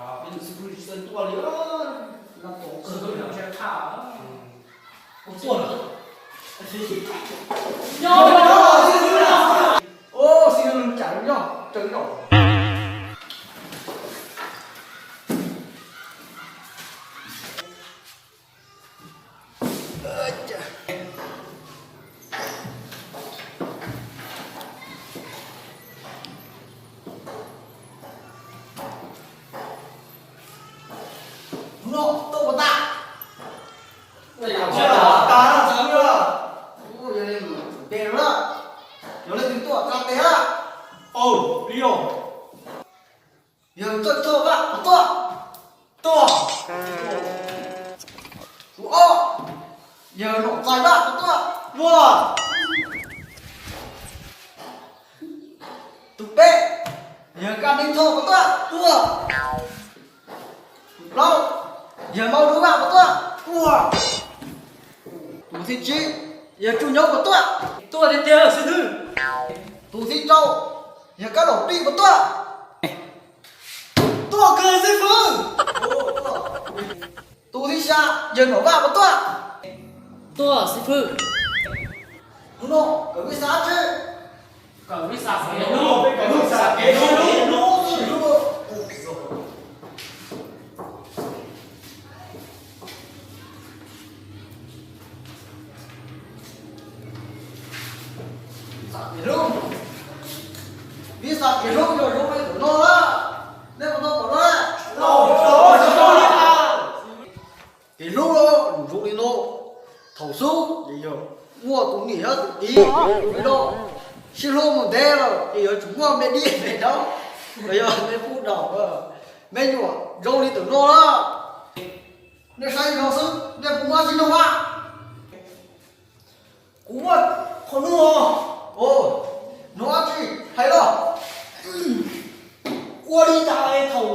Xib hwb tsis txawj tuaj li, lab tau kawg. Xib hwb no ntshe qha. Ua tuaj lawm. Xib hwb cas nyob tsawg zaus. Hnub no tuaj puas tas? Ua tas na, txawv na. Ua, yog li mus pem lawm na. Yog leej twg tuaj tsa tes na. Au, li os. Yawg Txawj Thoj Vaj puas tuaj? Tuaj. Tus ob, yawg Nom Txais Vaj puas tuaj? Tuaj. Tus peb, yawg Kaj Neeb Thoj puas tuaj? Tuaj. Tus plaub, yawg Maub Dub Vaj puas tuaj? Tuaj. Tus thib tsib, yawg Tsuj Nyob puas tuaj? Tuaj tiag tiag xib hwb. Tus thib rau, yawg Kab Laum Pij puas tuaj? Tuaj kawg xib hwb. Tus thib xya, yawg Nom Vaj puas tuaj? Tuaj xib hwb. Hnub no kawm vij xav dab tsi? Kawm vij xav kev hlub. Kawm vij xav kev hlub. Vij xav kev hlub, vij xav kev hlub yog zoo li ntawm no na. Nej puas tau pom no na? Kev hlub los zoo li no, thaum xub ces yog muaj tus niam thiab tus txiv li no, sib hlub mus ntev lawm ces yuav tsum muaj me dib me daub los yog me pub daus, me nyuam zoo li ntawm no na. Nej saib li no xwb nej puas muaj dab tsi nug a? Kuv muaj qhov nug. Nug dab tsi hais los. Ua li cas thaum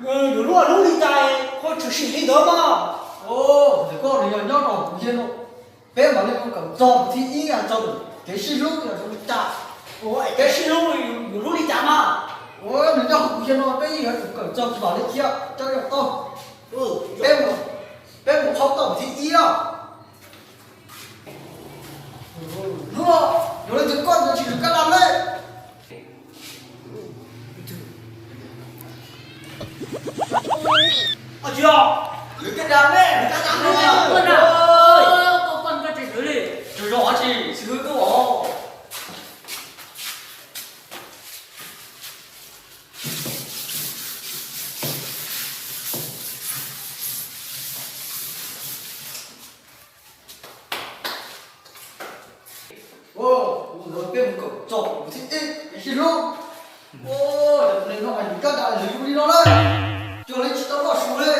yuav luaj lub li cas ho tshwm sim li ntawd mas? Ntawm koj nws yog nyob rau kuv yog no, peb mam li mus kawm txog thib ib txog kev sib hlub yog zoo li cas. Ua kev sib hlub yuav lub li cas mas? Ua nws nyob hauv kuv yog no peb yeej yuav tsum kawm txog mam li thiab cov yog tau. Peb mus, peb mus qhov tau thib ib os. Hnub no yog leej twg koj ntawd tsis zoo kab laj lej. Ua tsis yog, lwm kab dag ne, lwm kab dag ne. Koj koj koj tsis swv li. Tsis zoo tsis xwb koj os. Ua, kuv ntawd peb mus kawm txog kuv thib ib kev sib hlub. Ua, cov neeg no mas yus kab dag lwm yus li no na, cuag li tsis tau loj su li.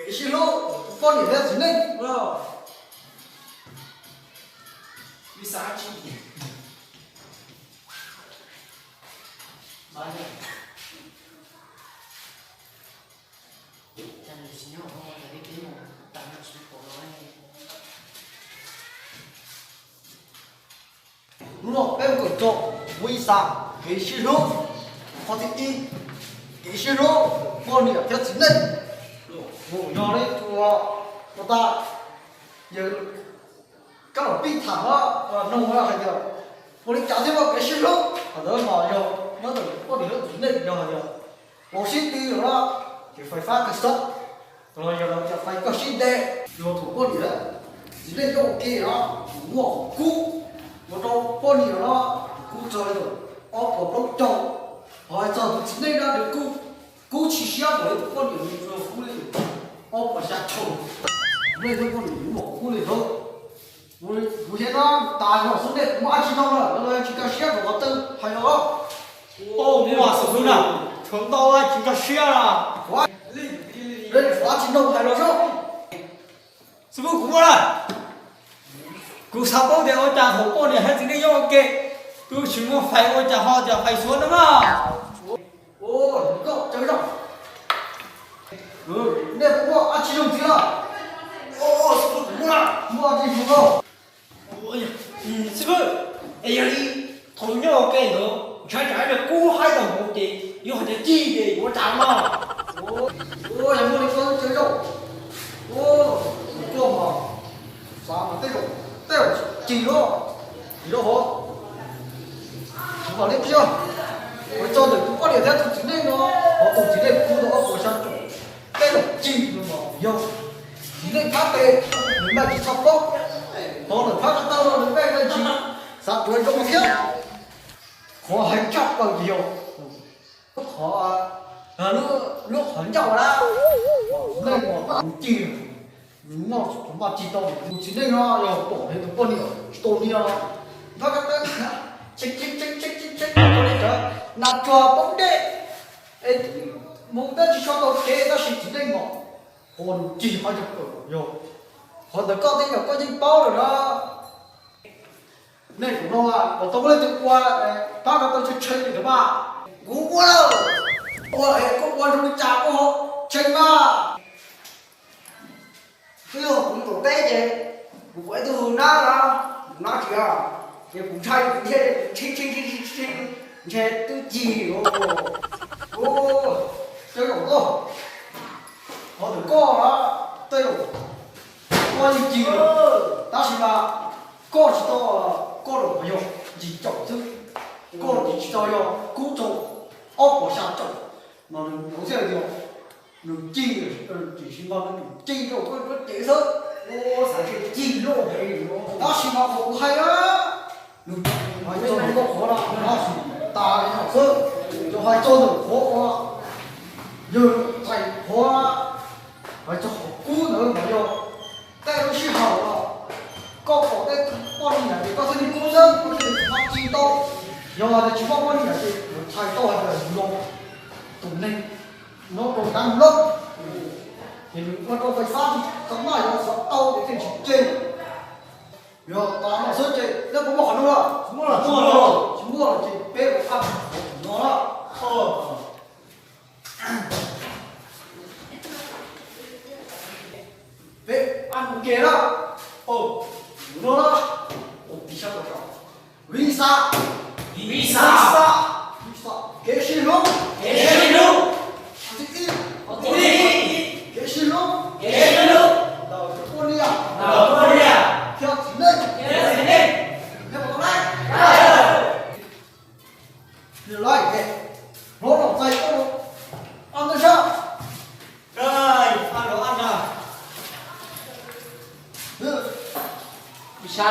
Kev sib hlub poj niam thiab txiv neej, vij xav dab tsi? Hnub no peb mus kawm txog vij xav kev sib hlub, qhov thib ib, kev sib hlub poj niam thiab txiv neej. Mus yog li tus, ua tas, yawg Kab Laum Pij tham na, nug hais tias ua li cas thiaj muaj kev sib hlub, qhov ntawd mas yog nyob ntawm poj niam thiab txiv neej yog hais tias los sib tw los na, ces fais fab kawg xwb, los yog lawv tias fais kawg sib nte, yog thaum poj niam txiv neej nyob ua ke na, tus muaj qhov kub, ua rau poj niam na, tus kub txog li ntawm ob puas plaub caug, ho hais txog tus txiv neej na nws kub, kub tsis siab npaum li tus poj niam, nws tsuas kub li ob puas xya caum, nej thiab poj niam yus muaj qhov kub li ntawd. Kuv thiab no tas zog xwb nej muaj dab tsi noj lawm, tsis nkag siab rau qhov twg hais los. Muaj xwb xwb na, tshuav ntau tsis nkag siab na. Tshuav dab tsi noj hais los soj. Xib fwb, kuv muaj lawm. Kuv xav paub tias ua cas thaum poj niam thiab txiv neej nyob ua ke, twb tsis muaj fais ua cas ho cas fais xuav no mas. Nej puas muaj dab tsi zoo txiv lawm? Muaj dab tsi zoo los? Xib fwb, es yog li thaum nyob ua ke ntawd ntshai tsam ib pliag kub haib tau npaum ces yog hais tias cig ces yuav ua cas no? Yog muaj li koj cov zaum, koj mas xav mas tej zaum, tej zaum cig luaj, cig luaj hov. Kuv mam li qhia, kuv tso ntawm tus poj niam thiab tus txiv neej no, hov tus txiv neej kub tau ob puas xya caum, tej zaum cig no mas yog txiv neej phab tes, nws mas tsis txhob paub, hov ntawm phab ko taw no nws pheej tsis xav tsuav zoo thiab. Qhov heev tshaj plaws ces yog lub qhov, lub qhov ncauj na, nej mas nws cig, nws noj tsuav mas cig tau tus txiv neej no yog pom li tus poj niam tsis tau niam. Phab ko taw, tshee tshee tshee tshee tshee tshee, nas tsuag poob dej, mus tab tsis tshua tau kev tab sis txiv neej mas qhov nws cig qhov ncauj kawg yog, qhov ntawd koj tej zaum koj yeej paub lawm na. Nej tus no, kuv tau muaj leej twg ua phab ko taw tshee tshee li ntawd mas? Kuv ua lawm. Ua es koj ua zoo li cas koj ho tshee mas? Twb yog kuv ntaus teb ces kuv pom ib tug nab na, kuv nab tsis, ces kuv ntshai kuv thiaj tshee tshee tshee tshee, ntshe twb cig. Ua, tej zaum, qhov ntawm koj na, tej zaum koj yeej cig lawm, tab sis mas koj tsis tau, koj los yog ncig caum xwb, koj tsis tau yog kub tau ob puas xya caum, mas nws thiaj tias nws cig, tiam sis mas nws cig rau koj lub cev xwb, xav tias cig loj heev. Tab sis mas qhov kuv hais na, nws cog koj qhov na, tab sis tas li no xwb, yog hais txog ntawm qhov uas yawg txais qhov, hais txog qhov kub ntawd mas yog tej lub sij hawm uas koj pom tej poj niam ces koj thiaj li kub xwb, koj thiaj li tsis muaj cig tau. Yog hais tias tsis muaj poj niam ces yuav txhais tau hais tias yus los tus neeg no rau kab loj, ces nws ua rau fais fab tsis tau, mas yog xav tau ces thiaj tsis ceg. Yog tas no xwb ces nej puas muaj qhov no lawm? Tsis muaj lawm ces peb ua qhov no na. Peb ua mus ke na. No na, ua tib sab rau saum. Visa. Visa. Visa. Kev sib hlub. Kev sib hlub. Qhov thib ib. Qhov thib ib. Kev sib hlub. Kev sib hlub. Ntawm poj niam. Ntawm poj niam. Thiab txiv neej. Thiab txiv neej. Nej puas tau laib? Laib, hlob los txais koj los. Ab ntawd sab. Ab los ab na. Visa.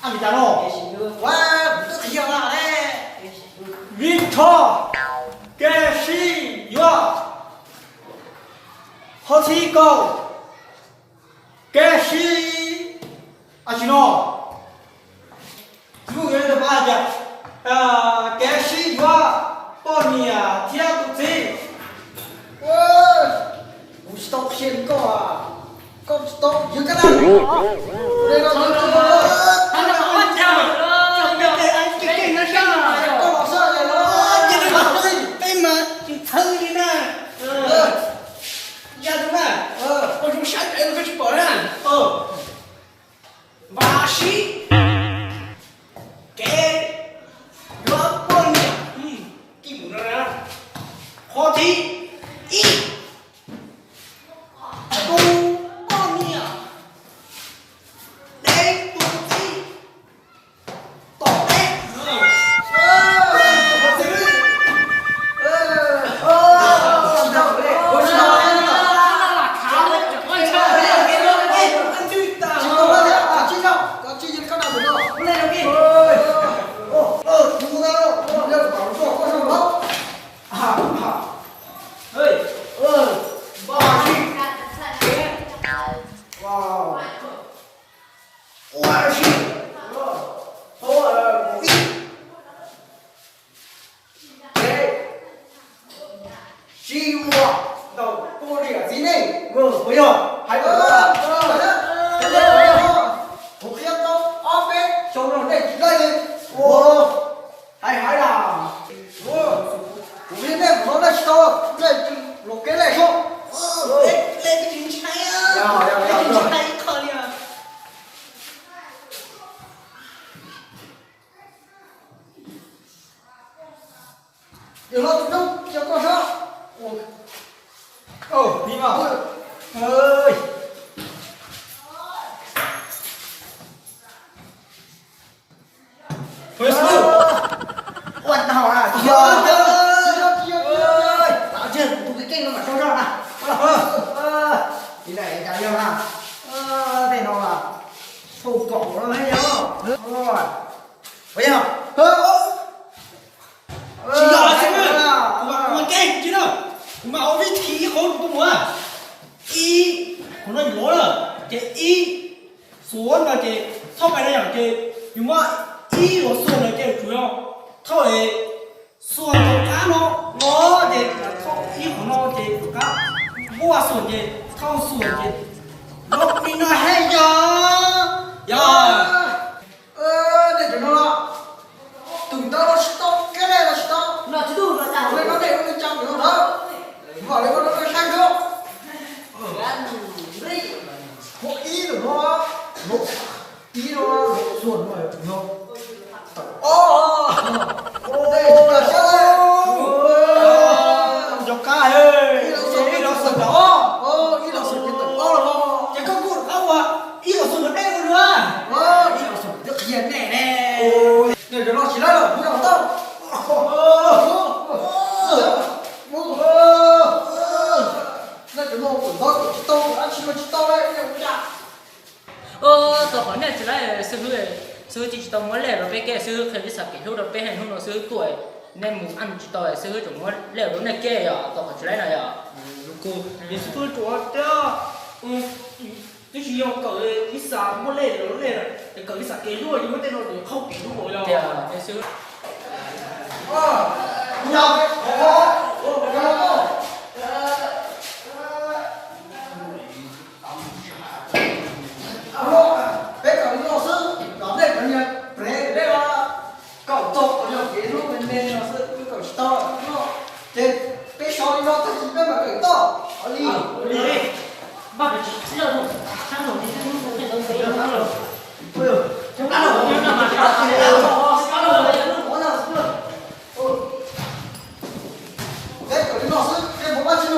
Ab li cas no? Vim rho kev sib yuav. Qhov thib kaum, kev sib, a tsis no, kuv yuav li ntawd pab tias, kev sib yuav poj niam thiab tus txiv. Kuv tsis tau qhia li koj, koj tsis tau yog kab dab. Peb mas tsis txhawb li na. Ya tus na, ua zoo saib pem los koj tsis pom na. Vam sib kev yuav poj niam. Qhov thib ib, tus poj niam deev tus Tau, kuv li txiv neej, kuv yog hais, kuv qhia tau ob peb xyoo no nej tsis laij li. Hais hais las, kuv li nej mus no nej tsis tau, nej los kev lej soj. Yog no tus noob cia koj sab. Ua ntau na, tus kev keej no mas sau zog na. Ua li cas yog na, tej no mas sau kaum no thiab yog. Ua yog. Tsis yog xwb, kuv mas, kuv mas keej tsis na, kuv mas ua vib thi ib qhov tuaj mus. Ib, qhov no yus lov na, ces ib xuas no ces thauj pais na yom, ces yus muab ib los xuas no ces tsum yog thauj es xuas tom qab no, no ces thauj ib qhov no ces tom qab npuaj xuas ces thauj xuas ces lov li no thiab yog. Yog. Nej cov no los, tus ntawd los tsis tau, kab lej los tsis tau, no tsis tau, nej no nej ua li cas tus no ntawd, vam li koj no nej saib xwb. Muab ib tus no, ib no, xuas no, no, tawm ob, nej tsis tau saib. Cov kab, ib los xuas tawm ob, ib los xuas ces tawm ob los, ces koj kuj rov qab ua ib los xuas tawm peb ua dua. Ib los xuas twb qhia nej ne. Nws cov no tsis laib los kuv yog tau. Nej cov no kuv ntawd kuv tsis tau, dab tsi los tsis tau li, ib yam li cas. Tau qhov nej tsis laib xib hwb, xib hwb tsis tsis tau muab lej rau peb kev, xib hwb qhia ib xav kev hlub rau peb, hnub no xib hwb tuaj, nej mus ab tsis tau, xib hwb tseem muab lej rau nej kev yom, tau qhov tsis laib no yom. Xib hwb tseem tias twb tsis yog kawm ib xav muab lej rau nej, es kawm ib xav kev hlub, yog muab tej no ces qhau kev hlub yog. Peb kawm li no xwb los nej cov niag prev dej los kaum txog qhov yog kev hlub me me no xwb, peb kawm tsis tau no. Ces peb so li no tag kis peb mam kawm toj li. Li, peb kawm li no xwb, nej puas pab tsis tau.